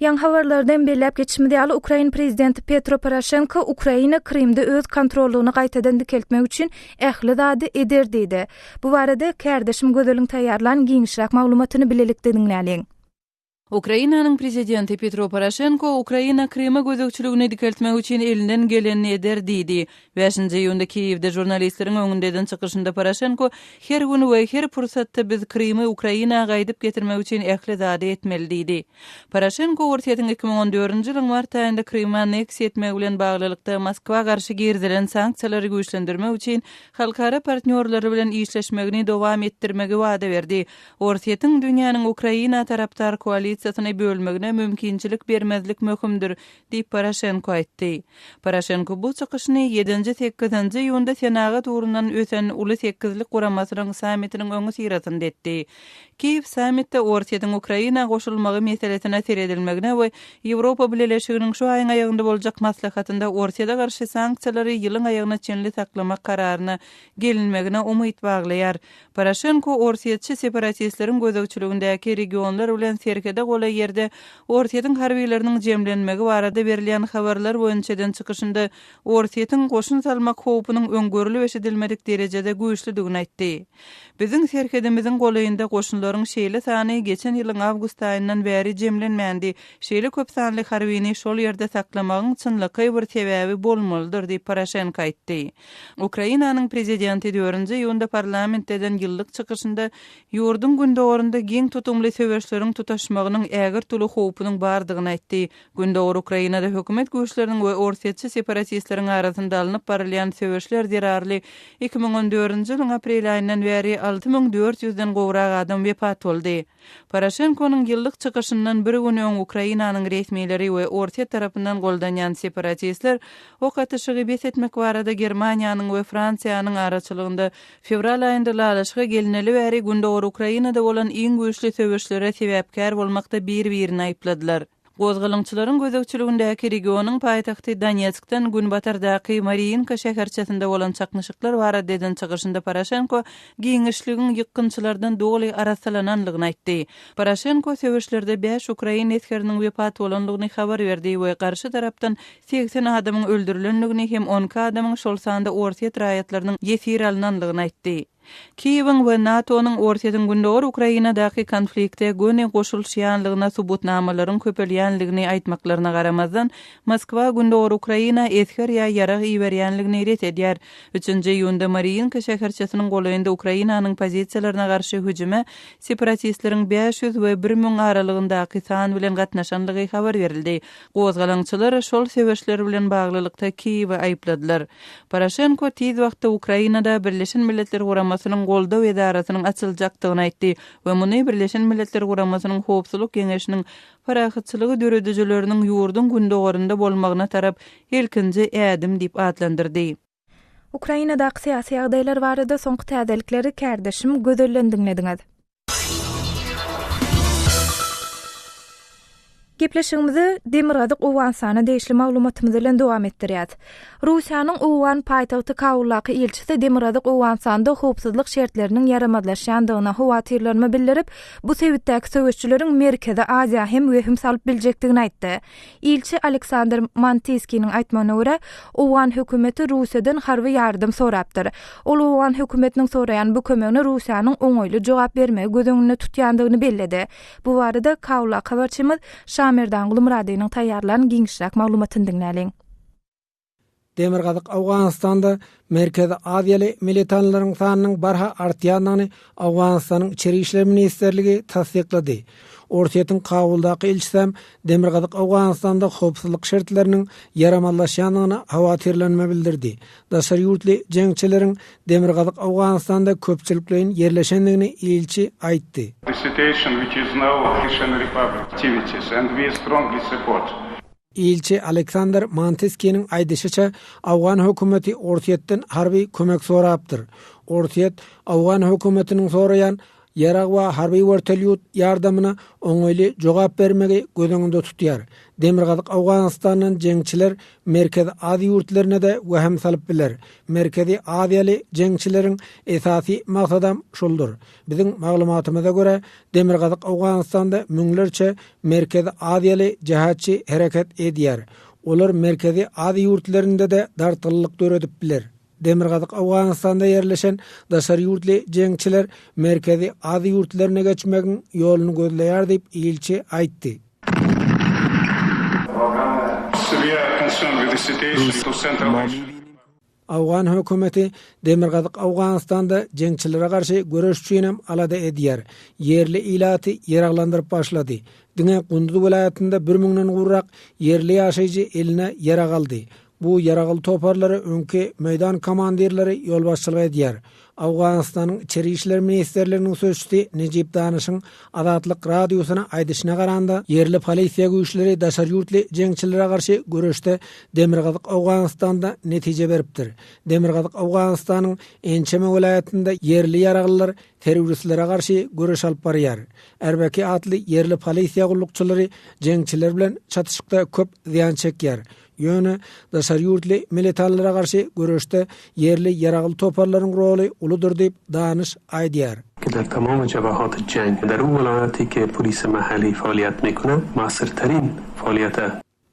Ýaňy habarlarda hem belläp geçişimiz ýaly, ukrain prezidenti Petro Poroşenko Ukraina Krymda öz kontrollygyny gaýtadan dikeltmek üçin ähli zady eder diýdi. Bu barada kärdeşim Gözeliň taýýarlan giňişräk maglumatyny bilelikde diňläliň. Ukrainanyň prezidenti Petro Poroşenko Ukraina Kryma gözegçiligini dikeltmek üçin elinden gelenini eder diýdi. Bäşinji iýunda Kiýewde žurnalistleriň öňünde eden çykyşynda Poroşenko, Her gün we her pursatda biz Krymy Ukraina gaýdyp getirmek üçin ähli zady etmeli diýdi. Poroşenko Orsýetiň 2014-nji ýylyň mart aýynda Krymy anneksiýa etmegi bilen baglylykda Moskwa garşy girizilen sanksiýalary güýçlendirmek üçin halkara partnýorlary bilen işleşmegini dowam etdirmegi wada berdi. Orsýetiň dünýäniň Ukraina tarapdar koalisiýasyny bölmegine mümkinçilik bermezlik möhümdir, diýip, Poroşenko aýtdy. Poroşenko bu çykyşyny ýedinji-sekizinji iýunda senagat ugrundan ösen Uly sekizlik guramasynyň sammitiniň öňüsyrasynda etdi. Kiýew sammitde Orsýetiň Ukraina goşulmagy meselesine seredilmegine we Ýewropa Bileleşiginiň şu aýyň aýagynda boljak maslahatynda Orsýete garşy sanksiýalary ýylyň aýagyna çenli saklamak kararyna gelinmegine umyt baglaýar. Poroşenko orsýetçi separatistleriň gözegçiligindäki regionlar bilen serhede golaý ýerde Orsýetiň harbylarynyň jemlenmegi barada berilýän habarlar boýunça eden çykyşynda Orsýetiň goşun salmak howpunyň öň görlüp-eşidilmedik derejede güýçlüdigini aýtdy. Biziň serhedimiziň golaýynda goşunlaryň şeýle sany geçen ýylyň awgust aýyndan bäri jemlenmändi. Şeýle köp sanly harbyny şol ýerde saklamagyň çynlakaý bir sebäbi bolmalydyr diýip, Poroşenko aýtdy. Ukrainanyň prezidenti dördünji iýunda parlamentde eden ýyllyk çykyşynda ýurduň gündogarynda giň tutumly söweşleriň tutaşmagynyň ägirt uly howpunyň bardygyny aýtdy. Gündogar Ukrainada hökümet güýçleriniň we orsýetçi separatistleriň arasynda alnyp barylýan söweşler zerarly 2014-nji ýylyň aprel aýyndan bäri 6400 den gowrak adam wepat boldy. Poroşenkonyň ýyllyk çykyşyndan bir gün öň Ukrainanyň resmileri we Orsýet tarapyndan goldanýan separatistler ok atyşygy bes etmek barada Germaniýanyň we Fransiýanyň araçylygynda fewral aýynda ylalaşyga gelineli bäri gündogar Ukrainada bolan iň güýçli söweşlere sebäpkär bolmakda bir-birini aýypladylar. Gozgalaňçylaryň gözegçiligindäki regionyň paýtagty Donetskden günbatardaky Mariinka şäherçesinde bolan çaknyşyklar barada eden çykyşynda Poroşenko giňişligiň ýykgynçylardan doly arassalananlygyny aýtdy. Poroşenko söweşlerde bäş ukrain esgeriniň wepat bolandygyny habar berdi we garşy tarapdan 80 adamyň öldürilendigini hem 12 adamyň, şol sanda orsýet raýatlarynyň ýesir alnandygyny aýtdy. Kiýewiň we NATO-nyň Orsýetiň gündogar Ukrainadaky konflikte göni goşulyşýanlygyna subutnamalaryň köpelýänligini aýtmaklaryna garamazdan, Moskwa gündogar Ukraina esger ýa ýarag iberýänligini ret edýär. Üçünji iýunda Mariinka şäherçesiniň golaýynda Ukrainanyň pozisiýalaryna garşy hüjüme separatistleriň 500 we 1000 aralygyndaky san bilen gatnaşanlygy habar berildi. Gozgalaňçylar şol söweşler bilen baglylykda Kiýewi aýypladylar. Poroşenko tiz wagtda Ukrainada Birleşen Milletler Guramasynyň goldaw edarasynyň açyljakdygyny aýtdy we muny Birleşen Milletler Guramasynyň Howpsuzlyk Geňeşiniň parahatçylygy döredijileriniň ýurduň gündogarynda bolmagyna tarap ilkinji ädim diýip atlandyrdy. Ukrainadaky syýasy ýagdaýlar barada soňky täzelikleri kärdeşim Gözelden diňlediňiz. Gepleşigimizi Demirgazyk Owganystana degişli maglumatymyz bilen dowam etdirýäs. Russiýanyň owgan paýtagty Kabuldaky ilçisi Demirgazyk Owganystanda howpsuzlyk şertleriniň ýaramazlaşýandygyna howatyrlanma bildirip, bu sebitdäki söweşçileriň Merkezi Aziýa hem wehim salyp biljekdigini aýtdy. Ilçi Aleksandr Mantiskiniň aýtmagyna görä, owgan hökümeti Russiýadan harby ýardam sorapdyr. Ol owgan hökümetiniň soraýan bu kömegine Russiýanyň oňaýly jogap bermegi göz öňünde tutýandygyny belledi. Bu barada Kabuldaky habarçymyz Şamerdan Gulmyradynyň taýýarlan giňişräk maglumatyny diňläliň. Demirgazyk Owganystanda Merkezi Aziýaly militanlaryň sanynyň barha artýandygyny Owganystanyň Içeri işler ministrligi tassyklady. Orsýetiň Kabuldaky ilçisem Demirgazyk Owganystanda howpsuzlyk şertleriniň ýaramazlaşýandygyna howatyrlanma bildirdi. Daşary ýurtly jeňçileriň Demirgazyk Owganystanda köpçülikleýin ýerleşendigini ilçi aýtdy. The situation which is now Russian Republic activities and we strongly support. Ilçi Aleksandr Mantiskiniň aýdyşyça, owgan hökümeti Orsýetden harby kömek sorapdyr. Orsýet owgan hökümetiniň soraýan. Ýarag we harby wertolýot ýardamyna oňaýly jogap bermegi göz öňünde tutýar. Demirgazyk Owganystandan jeňçiler Merkezi Aziýa ýurtlaryna-da wehim salyp biler. Merkezi Aziýaly jeňçileriň esasy maksadam şuldur. Biziň maglumatymyza görä, Demirgazyk Owganystanda müňlerçe Merkezi Aziýaly jihatçy hereket edýär. Olar Merkezi Aziýa ýurtlarynda-da dartgynlyk döredip biler. Demirgazyk Owganystanda ýerleşen daşary ýurtly jeňçiler Merkezi Aziýa ýurtlaryna geçmegiň ýoluny gözleýär diýip, ilçi aýtdy. Owgan hökümeti Demirgazyk Owganystanda jeňçilere garşy göreş üçinem alada edýär. Ýerli ilaty ýaraglandyryp başlady. Diňe Gunduz welaýatynda bir müňden gowrak ýerli ýaşaýjy eline ýarag aldy. Bu ýaragly toparlara öňki meýdan komandirleri ýolbaşçylyk edýär. Owganystanyň Içeri işler ministrliginiň sözçüsi Nejip Danyşyň Azatlyk Radiosyna aýdyşyna garanda, ýerli polisiýa güýçleri daşary ýurtly jeňçilere garşy göreşde Demirgazyk Owganystanda netije beripdir. Demirgazyk Owganystanyň ençeme welaýatynda ýerli ýaraglylar terroristlere garşy göreş alyp barýar. Erbeki atly ýerli polisiýa gullukçylary jeňçiler bilen çatyşykda köp zyýan çekýär. Ýöne daşary ýurtly militanlara garşy göreşde ýerli ýaragly toparlaryň roly uludyr diýip, Danyş aýdýar. Ke der tamam jebahat jeng der u welayati ke polis mahali faaliyat mikune muasirtarin faaliyat.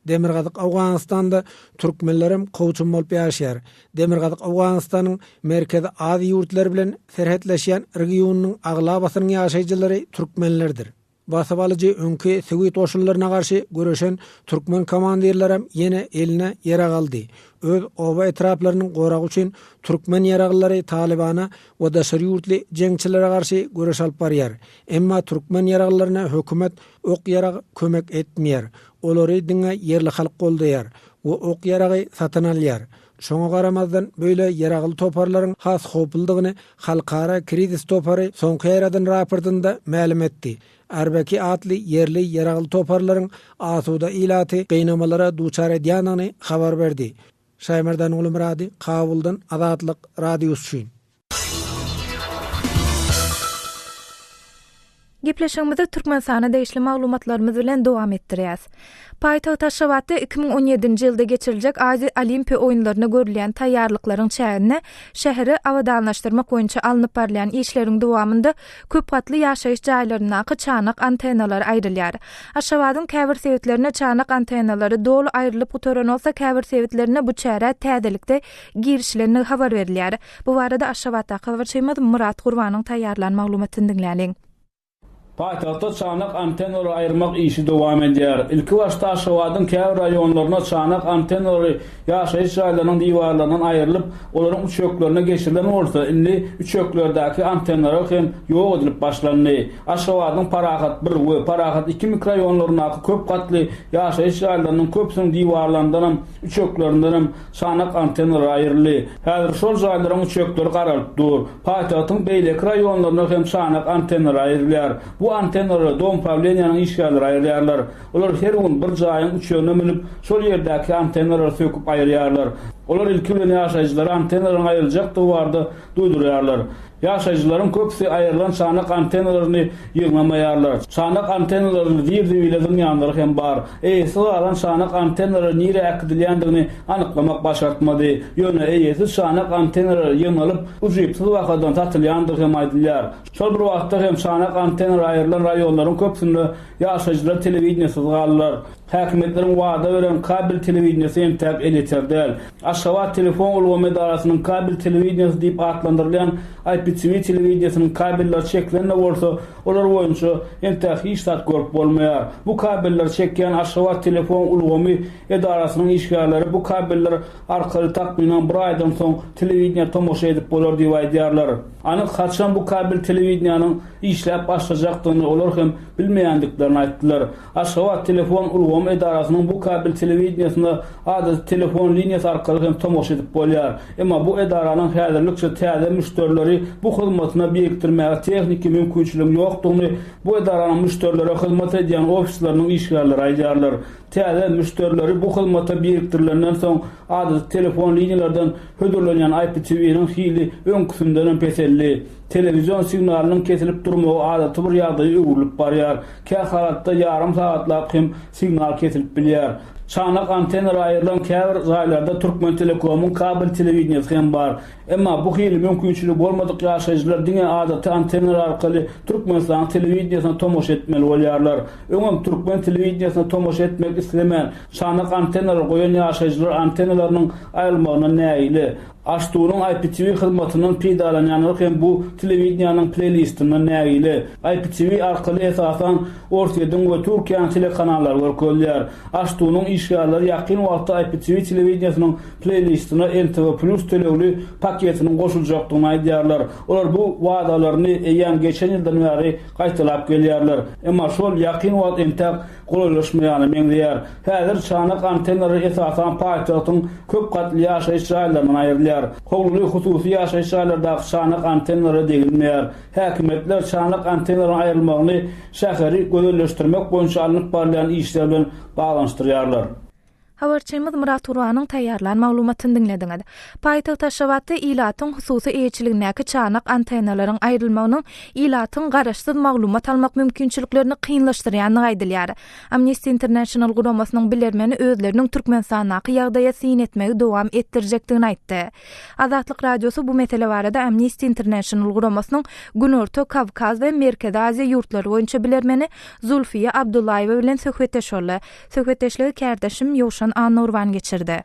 Demirgazyk Owganystanda türkmenlerem kowçum bolup ýaşaýar. Demirgazyk Owganystanyň Merkezi Aziýa ýurtlary bilen serhetleşýän regionynyň aglabasynyň ýaşaýjylary türkmenlerdir. Basybalyjy öňki sowet goşunlaryna garşy göreşen türkmen komandirlerem ýene eline ýarag aldy. Öz oba-etraplarynyň goragy üçin türkmen ýaraglylary Talybana we daşary ýurtly jeňçilere garşy göreş alyp barýar. Emma türkmen ýaraglylaryna hökümet ok-ýarag kömek etmeýär. Olary diňe ýerli halk goldaýar we ok-ýaragy satyn alýar. Şoňa garamazdan, beýle ýaragly toparlaryň has howpludygyny Halkara krizis topary soňky ýaýradan raportynda mälim etdi. Arbeki atly ýerli ýaragly toparlaryň asuda ilaty gynamalara duçar edýändigini habar berdi. Şaýmerdan Gulumyrady, Kabuldan Azatlyk Radiosy üçin. Gepleşigimizi Türkmenistana degişli maglumatlarymyz bilen dowam etdirýäs. Paýtagt Aşgabatda 2017-nji ýylda geçiriljek Aziýa Olimpiýa oýunlaryna görülýän taýýarlyklaryň çäginde şäheri abadanlaşdyrmak boýunça alnyp barylýan işleriň dowamynda köp gatly ýaşaýyş jaýlaryndaky çanak antennalary aýrylýar. Aşgabadyň käbir sebitlerinde çanak antennalary doly aýrylyp gutaran bolsa, käbir sebitlerinde bu çärä täzelikde girişilendigi habar berilýär. Bu barada Aşgabatdaky habarçymyz Myrat Gurbanyň taýýarlan maglumatyny diňläliň. Paýtagtda çanak antennalary aýyrmak işi dowam edýär. Ilkibaşda Aşgabadyň käbir raýonlarynda çanak antennalary ýaşaýyş jaýlarynyň diwarlaryndan aýrylyp, olaryň üçeklerine geçirilen bolsa, indi üçeklerdäki antennalar hem ýok edilip başlandy. Aşgabadyň Parahat bir we Parahat iki mikroraýonlaryndaky köp gatly ýaşaýyş jaýlarynyň köpüsiniň diwarlaryndanam, üçeklerindenem Çanak antennalary aýryldy. Häzir şol jaýlaryň üçekleri garalyp dur. Paýtagtyň beýleki raýonlarynda hem çanak antennalary aýrylýar. Bu antennalary domprawleniýanyň işgärleri aýyrýarlar. Olar her gün bir jaýyň üçegine münüp, şol ýerdäki antennalary söküp aýyrýarlar. Olar ilki bilen ýaşaýjylara antennalaryň aýryljakdygy barada duýdurýarlar. Ýaşaýjylaryň köpüsi aýrylan çanak antennalaryny ýygnamaýarlar. Çanak antennalaryny zir-zibile zyňýanlary hem bar. Eýesiz galan çanak antennalary nirä äkidilýändigini anyklamak başartmady. Ýöne eýesiz çanak antennalary ýygnalyp, ujypsyz bahadan satylýandygy hem aýdylýar. Şol bir wagtda hem çanak antennalary aýrylan raýonlaryň köpüsinde ýaşaýjylar telewideniýesiz galdylar. Häkimiýetleriň wada beren kabel telewideniýesi entäk elýeter däl. Aşgabat telefon ulgamy edarasynyň kabel telewideniýesi diýip atlandyrylýan IPTV telewideniýesiniň kabelleri çekilen-de bolsa, olar boýunça entäk hiç zat görüp bolmaýar. Bu kabelleri çekýän Aşgabat telefon ulgamy edarasynyň işgärleri bu kabeller arkaly takmynan bir aýdan soň telewideniýä tomaşa edip bolar diýip aýdýarlar. Anyk haçan bu kabel telewideniýanyň işläp başlajakdygyny olar hem bilmeýändiklerini aýtdylar. Aşgabat telefon ulgamy edarasynyň bu kabel telewideniýesine adaty telefon liniýasy arkaly hem tomaşa edip bolýar. Emma bu edaranyň häzirlikçe täze müşderileri bu hyzmatyna birikdirmäge tehniki mümkinçiligiň ýokdugyny bu edaranyň müşderilere hyzmat edýän ofisleriniň işgärleri aýdýarlar. Täze müşderileri bu hyzmata birikdirilenden soň, adaty telefon liniýalardan hödürlenýän IPTV-niň hili öňküsindenem peseldi. Telewizion signalynyň kesilip durmagy adaty bir ýagdaýa öwrülip barýar. Kähalatda ýarym sagatlap hem signal kesilip bilýär. Çanak antennalary aýrylan käbir jaýlarda Türkmentelekomyň kabel telewideniýesi hem bar. Emma bu hili mümkinçiligi bolmadyk ýaşaýjylar diňe adaty antennalar arkaly Türkmenistanyň telewideniýesine tomaşa etmeli bolýarlar. Öňem türkmen telewideniýesine tomaşa etmek islemän, çanak antennalary goýan ýaşaýjylar antennalarynyň aýrylmagyndan nägile. AŞTU-nyň IPTV hyzmatyndan peýdalanýanlar hem bu telewideniýäniň pleýlistinden nägile. IPTV arkaly esasan Orsýetiň we Türkiýäniň telekanallary görkezilýär. AŞTU-nyň işgärleri ýakyn wagtda IPTV telewideniýesiniň pleýlistine NTV Plus tölegli paketiniň goşuljakdygyny aýdýarlar. Olar bu wadalaryny eýýäm geçen ýyldan bäri gaýtalap gelýärler. Emma şol ýakyn wagt entäk golaýlaşmaýana meňzeýär. Häzir çanak antennalary esasan paýtagtyň köp gatly ýaşaýyş jaýlaryndan aýrylýar. Howluly hususy ýaşaýyş jaýlardaky çanak antennalara degilmeýär. Häkimiýetler çanak antennalaryň aýrylmagyny şäheri gözelleşdirmek boýunça alnyp barylýan işler bilen baglanyşdyrýarlar. Habarçymyz Myrat Gurbanyň taýýarlan maglumatyny diňlediňiz. Paýtagt Aşgabatda ilatyň hususy eýeçiligindäki çanak antennalaryň aýrylmagynyň ilatyň garaşsyz maglumat almak mümkinçiliklerini kynlaşdyrýandygy aýdylýar. Amnesty International guramasynyň bilermeni özleriniň Türkmenistandaky ýagdaýa syn etmegi dowam etdirjekdigini aýtdy. Azatlyk Radiosy bu mesele barada Amnesty International guramasynyň Günorta Kawkaz we Merkezi Aziýa ýurtlary boýunça bilermeni Zulfiýa Abdullaýewa bilen söhbetdeş boldy. Söhbetdeşligi kärdeşim Ýowşan Annagurban geçirdi.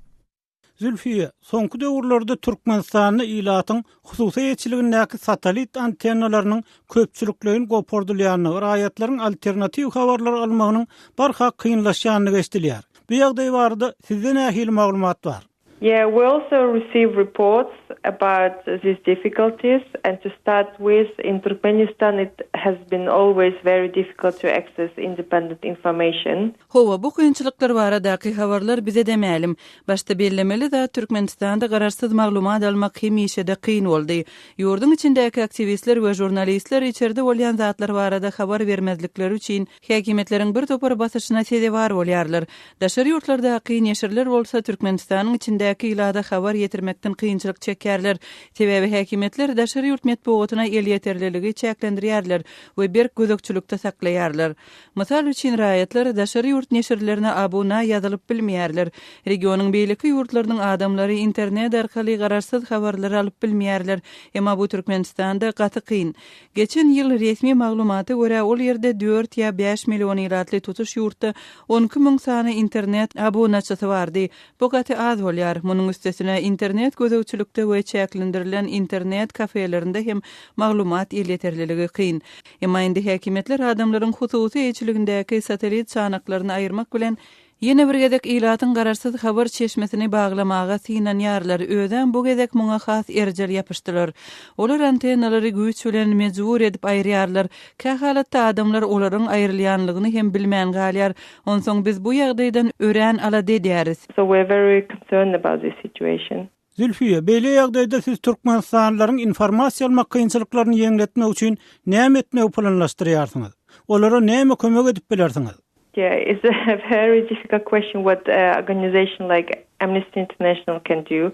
Zülfiýe, soňky döwürlerde Türkmenistanda ilatyň hususy eýeçiligindäki satellit antennalarynyň köpçülikleýin gopardylýandygy, raýatlaryň alternatiw habarlary almagynyň barha kynlaşýandygy eşidilýär. Bu ýagdaý barada sizde nähili maglumat bar? Yeah, we also receive reports about these difficulties and to start with in Turkmenistan it has been always very difficult to access independent information. Hawa, bu kynçylyklar baradaky habarlar bize-de mälim. Başda bellemeli zat, Türkmenistanda garaşsyz maglumat almak hemişe-de kyn boldy. Ýurduň içindäki aktiwistler we žurnalistler içerde bolýan zatlar barada habar bermezlikleri üçin häkimiýetleriň bir topar basyşyna sezewar bolýarlar. Daşary ýurtlardaky neşirler bolsa Türkmenistanyň içindäki ilata habar ýetirmekden kynçylyk çekýärler. Sebäbi häkimiýetler daşary ýurt metbugatyna elýeterliligi çäklendirýärler we berk gözegçilikde saklaýarlar. Mysal üçin, raýatlar daşary ýurt neşirlerine abuna ýazylyp bilmeýärler. Regionyň beýleki ýurtlarynyň adamlary internet arkaly garaşsyz habarlary alyp bilmeýärler. Emma bu Türkmenistanda gaty kyn. Geçen ýyl resmi maglumata görä, ol ýerde dört ýa bäş million ilatly tutuş ýurtda 12 müň sany internet abunaçysy bardy. Bu gaty az bolýar. Munuň üstesine, internet gözegçilikde we çäklendirilen internet kafelerinde hem maglumat elýeterliligi kyn. Emma indi häkimiýetler adamlaryň hususy eýeçiligindäki satellit çanaklaryny aýyrmak bilen, Ýene bir gezek ilatyň garaşsyz habar çeşmesini baglamaga synanýarlar, özem bu gezek muňa has erjel ýapyşdylar. Olar antennalary güýç bilen mejbur edip aýyrýarlar. Kähalatda adamlar olaryň aýrylýanlygyny hem bilmän galýar. Onsoň biz bu ýagdaýdan örän alada edýäris. So we are very concerned about this situation. Zülfiýe, beýle ýagdaýda siz türkmenistanlylaryň informasiýa almak kynçylyklaryny ýeňletmek üçin näme etmegi planlaşdyrýarsyňyz? Olara näme kömek edip bilersiňiz? Yeah, it's a very difficult question what organization like Amnesty International can do.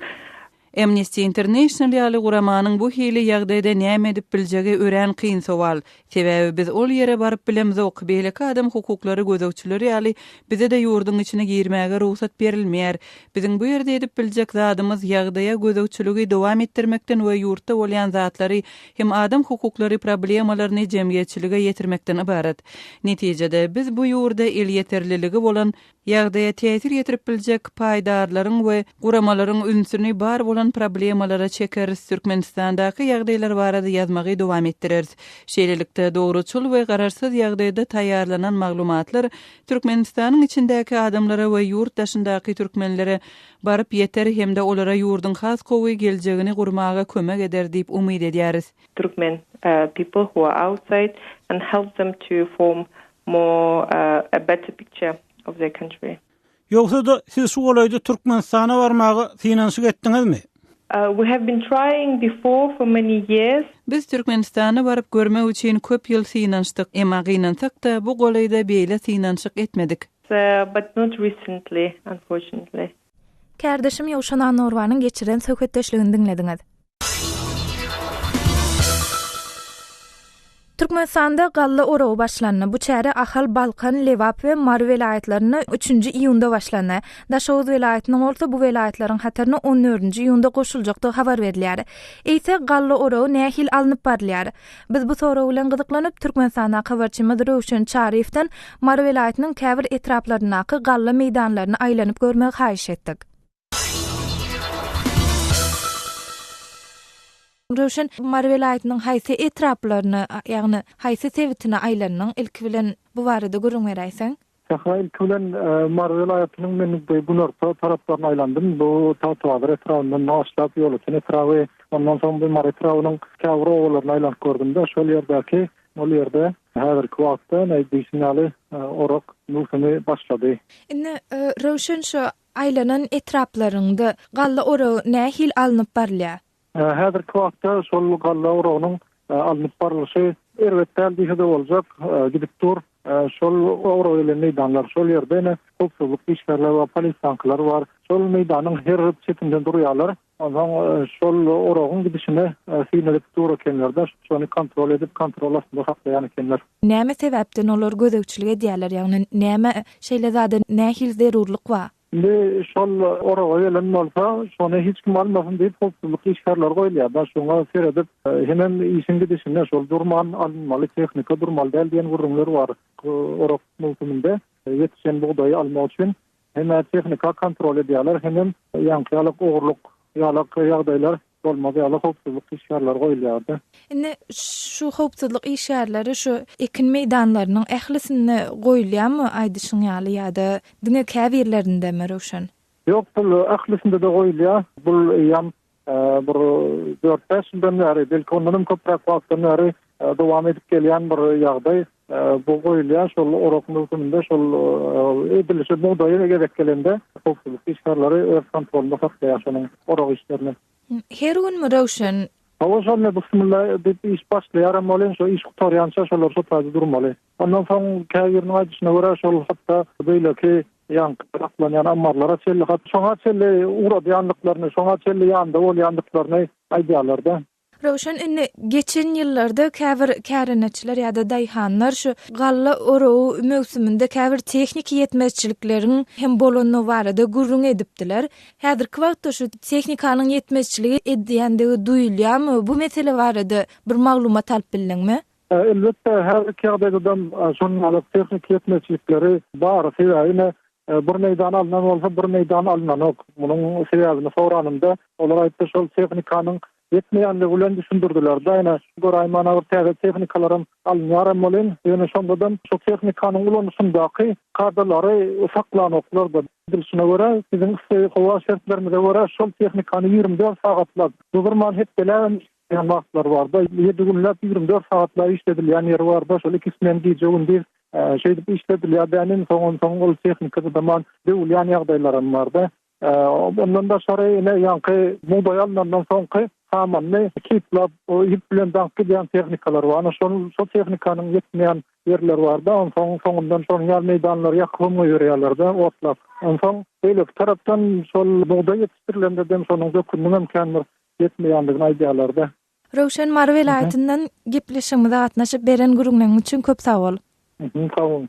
Amnesty International ýaly guramanyň bu hili ýagdaýda näme edip biljegi örän kyn sowal. Sebäbi biz ol ýere baryp bilemzok, beýleki adam hukuklary gözegçileri ýaly bize-de ýurduň içine girmäge rugsat berilmeýär. Biziň bu ýerde edip biljek zadymyz ýagdaýa gözegçiligi dowam etdirmekden we ýurtda bolýan zatlary hem adam hukuklary problemalaryny jemgyýetçilige ýetirmekden ybarat. Netijede, biz bu ýurda elýeterliligi bolan, ýagdaýa täsir ýetirip biljek paýdarlaryň we guramalaryň ünsüni bar bolan problemalara çekeris, Türkmenistandaky ýagdaýlar barada ýazmagy dowam etdireris. Şeýlelikde, dogruçyl we garaşsyz ýagdaýda taýýarlanan maglumatlar Türkmenistanyň içindäki adamlara we ýurt daşyndaky türkmenlere baryp ýeter hem-de olara ýurduň has gowy geljegini gurmaga kömek eder diýip umyt edýäris. Turkmen people who are outside and help them to form more a better picture of their country. Ýogsa-da, siz şu golaýda Türkmenistana barmaga synanyşyk etdiňizmi? We have been trying before for many years. Biz Türkmenistana baryp görmek üçin köp ýyl synanyşdyk, emma gynansak-da, bu golaýda beýle synanyşyk etmedik. but not recently, unfortunately. Kärdeşim Ýowşan Annagurbanyň geçiren söhbetdeşligini diňlediňiz. Türkmenistanda galla oragy başlandy. Bu çäre Ahal, Balkan, Lebap we Mary welaýatlarynda üçünji iýunda başlandy. Daşoguz welaýatynyň bolsa bu welaýatlaryň hataryna on dördünji iýunda goşuljakdygy habar berilýär. Eýse, galla oragy nähili alnyp barylýar? Biz bu sorag bilen gyzyklanyp, Türkmenistandaky habarçymyz Röwşen Çaryýewden Mary welaýatynyň käbir etraplaryndaky galla meýdanlaryny aýlanyp görmegi haýyş etdik. Röwşen, Mary welaýatynyň haýsy etraplaryna, ýagny haýsy sebitine aýlandyň? Ilki bilen bu barada gürrüň beräýseň. Sähra, ilki bilen Mary welaýatynyň men günorta taraplaryna aýlandym. Bu Tagtabazar etrabyndan başlap Ýolöten etraby, ondan soň bu Mary etrabynyň käbir obalaryna aýlanyp gördüm-de, şol ýerdäki, ol ýerde häzirki wagtda ine diýşiň ýaly orak möwsümi başlady. Indi Röwşen şu aýlanan etraplaryňda galla oragy nähili alnyp barylýar? Häzirki wagtda şol galla oragynyň alnyp barlyşy erbet däl diýse-de boljak, gidip dur. Şol oraga gelen meýdanlar, şol ýerde ine howpsuzlyk işgärleri bar, polisiýaňkylar bar. Şol meýdanyň her çetinde durýarlar. Onsoň şol oragyň gidişine syn edip dur ekenler-de, şony kontrol edip, kontrol astynda saklaýan ekenler. Näme sebäpden olar gözegçilik edýärler, ýagny näme şeýle zada nähili zerurlyk bar? Indi şol oraga gelen bolsa, şony hiç kim almasyn diýip howpsuzlyk işgärleri goýulýar-da, şoňa seredip, hemem işiň gidişinde şol durman alynmaly, tehnika durmaly däl diýen gürrüňler bar. Orak möwsüminde ýetişen bugdaýy almak üçin hem-ä tehnika kontrol edýärler, hemem ýaňky ýaly ogurlyk ýalak ýagdaýlar bolmaz ýaly howpsuzlyk işgärleri goýulýardy. Indi şu howpsuzlyk işgärleri şu ekin meýdanlarynyň ählisinde goýulýarmy aýdyşyň ýaly ýa-da diňe käbirlerindemi Röwşen? Ýok bul ählisinde-de goýulýar. Bul eýýäm bir dört-bäş ýyldan bäri, belki ondan hem köpräk wagtdan bäri dowam edip gelýän bir ýagdaý. Bu goýulýar şol orak möwsüminde şol edilişi bugdaýa gezek gelende howpsuzlyk işgärleri öz kontrolynda saklaýar şonuň orak işlerini. Her günmi Röwşen? Hawa şol ne bismilla diýip iş başlaýaram welin şo iş gutarýança şolar şo taýda durmaly. Ondan soň käbiriniň aýdyşyna görä şol hatda beýleki ýaňky saklanýan ammarlara çenli hat şoňa çenli ugradýandyklaryny şoňa çenli ýanynda bolýandyklaryny aýdýarlar-da. Röwşen, indi geçen ýyllarda käbir kärendeçiler ýa-da daýhanlar şu galla oragy möwsüminde käbir tehniki ýetmezçilikleriň hem bolandygy barada gürrüň edipdiler. Häzirki wagtda şu tehnikanyň ýetmezçiligi edýändigi duýulýarmy? Bu mesele barada bir maglumat alyp bildiňmi? Elbetde, häzirki ýagdaýdadam şonuň ýaly tehniki ýetmezçilikleri bar. Sebäbi ine, bir meýdan alnan bolsa, bir meýdan alnanok. Munuň sebäbini soranymda, olar aýtdy, şol tehnikanyň ýetmeýänligi bilen düşündirdiler-de. Ine, göräýmäne bir täze tehnikalaram alynýaram welin, ýöne şondadam şo tehnikanyň ulanyşyndaky kadalary saklanoklar-da. Edilişine görä, biziň yssy howa şertlerimize görä, şol tehnikany 24 sagatlap, durdurman hepdeläbem işleýän wagtlary bar-da. Ýedi günläp, 24 sagatlap işledilýän ýeri bar-da. Şol iki smen gije-gündiz şeýdip işledilýär dänim, soň onsoň ol tehnika çydaman döwülýän ýagdaýlaram bar-da. Ondan daşary ine ýaňky bugdaý alnandan soňky samanyny kiplap ýüp bilen daňyp gidýän tehnikalar bar. Ana şol şol tehnikanyň ýetmeýän ýerleri bar-da. Onsoň soňundan şonuň ýaly meýdanlary ýakyp goýberýärler-de otlap. Onsoň beýleki tarapdan şol bugdaý ýetişdirilende-dem şonuň döküniniň hem kän bir ýetmeýändigini aýdýarlar-da. Röwşen Mary welaýatyndan gepleşigimize gatnaşyp beren gürrüňleriň üçin köp sag bol. Sag boluň.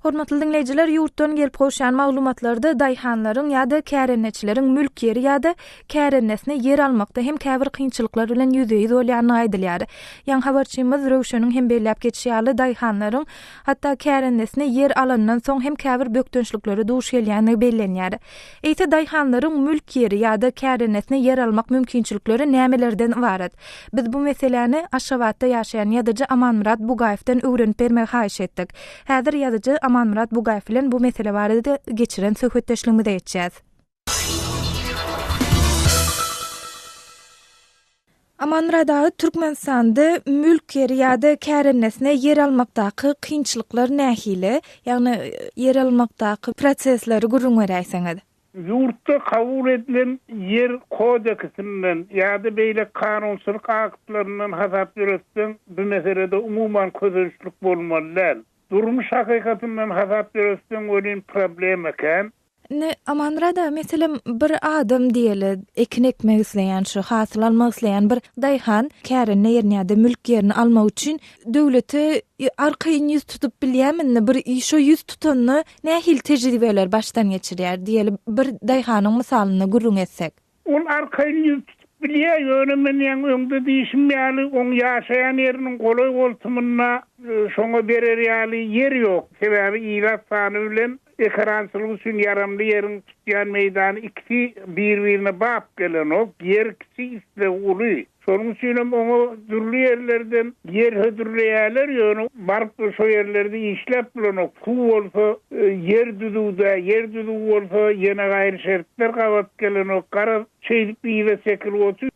Hormatly diňleýjiler, ýurtdan gelip gowşan maglumatlarda daýhanlaryň ýa-da kärendeçileriň mülk ýeri ýa-da kärendesinä ýer almakda hem käbir kynçylyklar bilen ýüzbe-ýüz bolýandygy aýdylýar. Ýaňy habarçymyz Röwşeniň hem belläp geçişi ýaly, daýhanlaryň hatda kärendesinä ýer alandan soň hem käbir bökdençliklere duş gelýändigi bellenýär. Eýse daýhanlaryň mülk ýeri ýa-da kärendesinä ýer almak mümkinçilikleri nämelerden ybarat? Biz bu meseläni Aşgabatda ýaşaýan ýazyjy Amanmyrat Bugaýewden öwrenip bermegi haýyş etdik. Häzir ýazyjy Amanmyrat Bugaýew bilen bu mesele barada geçiren söhbetdeşligimize geçýäs. Amanmyrat aga, Türkmenistanda mülk ýeri ýa-da kärendesinä ýer almakdaky kynçylyklar nähili? Ýagny ýer almakdaky prosesleri gürrüň beräýseňiz. Ýurtda kabul edilen Ýer kodeksinden ýa-da beýleki kanunçylyk aktlaryndan hasap ýöretseň, bu meselede umuman kösençlik bolmaly däl. Durmuş hakykatyndan hasap ýöretseň welin problema kän. Indi Amanmyrat aga, meselem, bir adam diýeli, ekin ekmek isleýän, şu hasyl almak isleýän bir daýhan kärende ýerini ýa-da mülk ýerini almak üçin döwlete arkaýyn ýüz tutup bilýärmi indi? Bir şo ýüz tutanda nähili tejribeleri başdan geçirýär? Diýeli, bir daýhanyň mysalynda gürrüň etsek. Ol arkaýyn ýüz tutup bilýär, ýöne men ýaňy öňde diýşim ýaly, oň ýaşaýan ýeriniň golaý-goltumynda şoňa berer ýaly ýer ýok. Sebäbi ilat sany bilen ekerançylyk üçin ýaramly ýeriň tutýan meýdany ikisi bir-birine bap gelenok. Ýer kiçi, isleg uly. Şonuň üçinem oňa dürli ýerlerden ýer hödürleýärler, ýöne baryp şo ýerlerde işläp bilenok. Suw bolsa, ýer düzüw däl, ýer düzüw bolsa, ýene gaýry şertler gabat gelenok. Garaz, şeýdip yza çekilip otyr.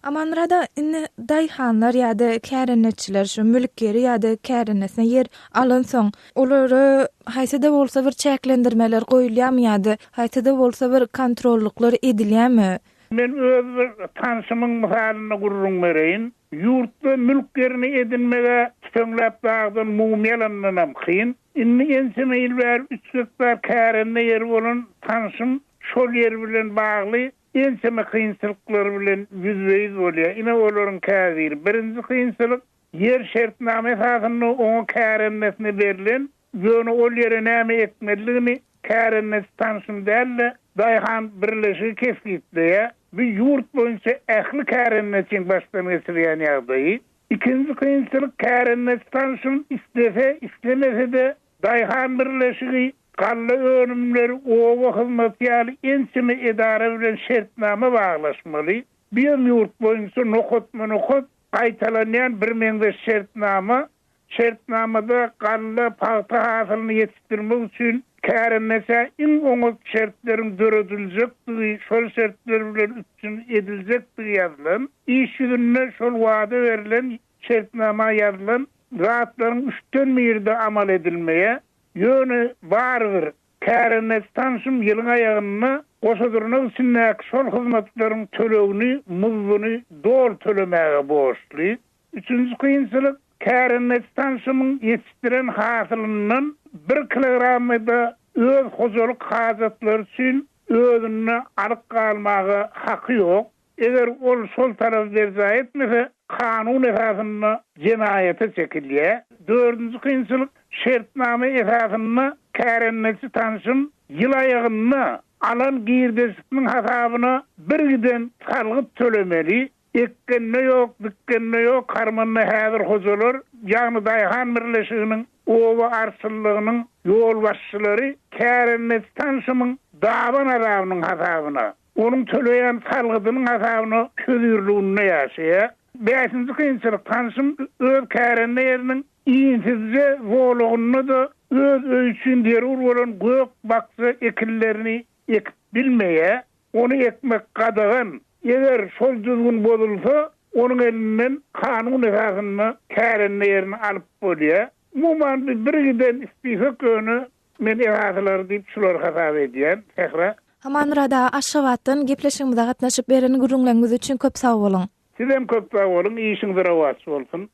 Amanmyrat aga, indi daýhanlar ýa-da kärendeçiler şu mülk ýeri ýa-da kärendeçine ýer alansoň, olara haýsy-da bolsa bir çäklendirmeler goýulýarmy ýa-da haýsy-da bolsa bir kontrollyklar edilýärmi? Men öz bir tanşymyň mysalynda gürrüň bereýin. Ýurtda mülk ýerini edinmeg-ä tüpeňläp dagdan mumyýa alandanam kyn. Indi ençeme ýyl bäri üç gektar kärende ýeri bolan tanşym şol ýer bilen bagly ençeme kynçylyklar bilen ýüzbe-ýüz bolýar. Ine olaryň käbiri. Birinji kynçylyk, ýer şertnama esasynda oňa kärendesine berlen Ýöne ol ýere näme ekmelidigini kärendeçi tanşym däl-de, daýhan birleşigi kesgitleýär. Bu ýurt boýunça ähli kärendeçiň başdan geçirýän ýagdaýy. Ikinji kynçylyk kärendeçi tanşym islese, islemese-de daýhan birleşigi, galla önümleri, oba hyzmaty ýaly ençeme edara bilen şertnama baglaşmaly. Bu hem ýurt boýunça nokatma-nokat gaýtalanýan birmeňzeş şertnama. Şertnamada galla, pagta hasylyny ýetişdirmek üçin kärendeçä iň oňat şertleriň dörediljekdigi, şol şertler bilen üpjün ediljekdigi ýazylan. Iş ýüzünde şol wada berlen, şertnama ýazylan zatlaryň üçden biri-de amal edilmeýär. Ýöne, barybir, kärendeçi tanşym ýylyň aýagynda goşa dyrnak içindäki şol hyzmatlaryň tölegini, muzduny doly tölemäge borçly. Üçünji kynçylyk, kärendeçi tanşymyň ýetişdiren hasylyndan bir kilogramy-da öz hojalyk hajatlary üçin özünde alyp galmaga haky ýok. Eger ol şol talaby berjaý etmese, kanun esasynda jenaýata çekilýär. Dördünji kynçylyk, şertnama esasynda kärendeçi tanşym ýyl aýagynda alan girdejisiniň hasabyna birgiden salgyt tölemeli. Ekgende ýok, dikgende ýok, harmanda häzir hojalar, ýagny daýhan birleşiginiň, oba arçynlygynyň ýolbaşçylary kärendeçi tanşymyň daban azabynyň hasabyna, onuň töleýän salgydynyň hasabyna hözirliginde ýaşaýar. Bäşinji kynçylyk, tanşym öz kärende ýeriniň insizje zolagynda-da öz öýi üçin zerur bolan gök-bakja ekinlerini ekip bilmeýär. Ony ekmek gadagan. Eger şol düzgün bozulsa, onuň elinden kanun esasynda kärende ýerini alyp bolýar. Umuman, bu birgiden spisok ýöne men esasylary diýip şulary hasap edýän. Sähra. Amanmyrat aga Aşgabatdan gepleşigimize gatnaşyp beren gürrüňleriňiz üçin köp sag boluň. Sizem köp sag boluň, işiňiz rowaç bolsun.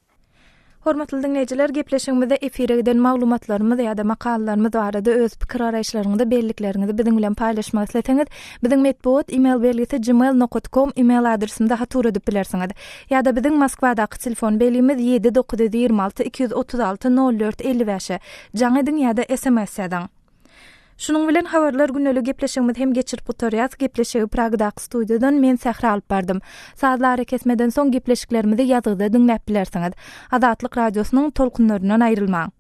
Hormatly diňleýjiler, gepleşigimizde efire giden maglumatlarymyz ýa-da makalalarymyz barada öz pikir-garaýyşlaryňyzy, bellikleriňizi biziň bilen paýlaşmak isleseňiz, biziň metbugat e-mail belgisi gmail nokat kom e-mail adresimize hat ugradyp bilersiňiz. Ýa-da biziň Moskwadaky telefon belgimiz 7 926 236 04 55-e jaň ediň ýa-da sms ýazyň. Şunuň bilen Habarlar gündeliği gepleşigimizi hem geçirip gutarýas. Gepleşigi Pragadaky studiýadan men Sähra alyp bardym. Sazly arakesmeden soň gepleşiklerimizi ýazgyda diňläp bilersiňiz. Azatlyk Radiosynyň tolkunlaryndan aýrylmaň.